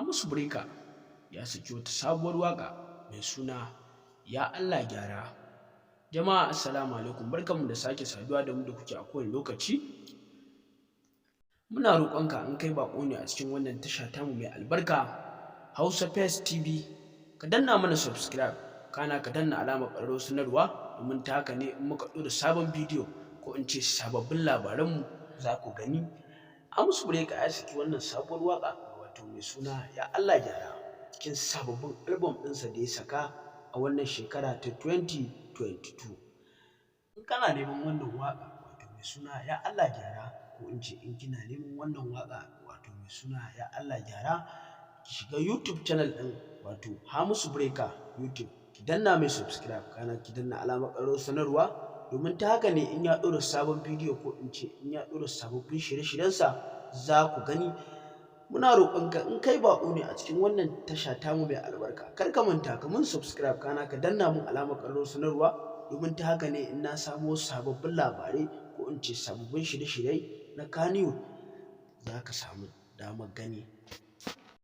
Hamisu Breaker ya saki wata sabuwar waƙa mai suna Ya Allah Gyara. Jama'a, assalamu alaikum, barkanmu da sake saduwa da mu da kuke a kowane lokaci. Muna roƙonka, in kai baƙo ne a cikin wannan tasha tamu mai albarka, Hausa First TV, ka danna mana subscribe, kana ka danna alamar ƙararrawar sanarwa, domin ta haka ne in muka ɗora sabon bidiyo, ko in ce sababbin labaranmu, za ku gani. Hamisu Breaker ya saki wannan sabuwar waƙa, wato mai suna Ya Allah Gyara, cikin sababbin album ɗinsa da ya saka a wannan shekara ta 2022. In kana neman wannan waƙa, wato mai suna Ya Allah Gyara, ko in ce in kina neman wannan waƙa, wato mai suna Ya Allah Gyara, ki shiga YouTube channel ɗin, wato Hamisu Breaker YouTube, ki danna mai subscribe, kana ki danna alamar ƙararrawar sanarwa, domin ta haka ne in ya ɗora sabon bidiyo, ko in ce in ya ɗora sababbin shirye-shiryensa, za ku gani. Muna roƙonka, in kai baƙo ne a cikin wannan tasha tamu mai albarka, kar ka manta ka mun subscribe, kana ka danna mun alamar ƙararrawar sanarwa, domin ta haka ne in na samo sababbin labarai, ko in ce sababbin shirye-shirye na Kannywood, za ka samu damar gani.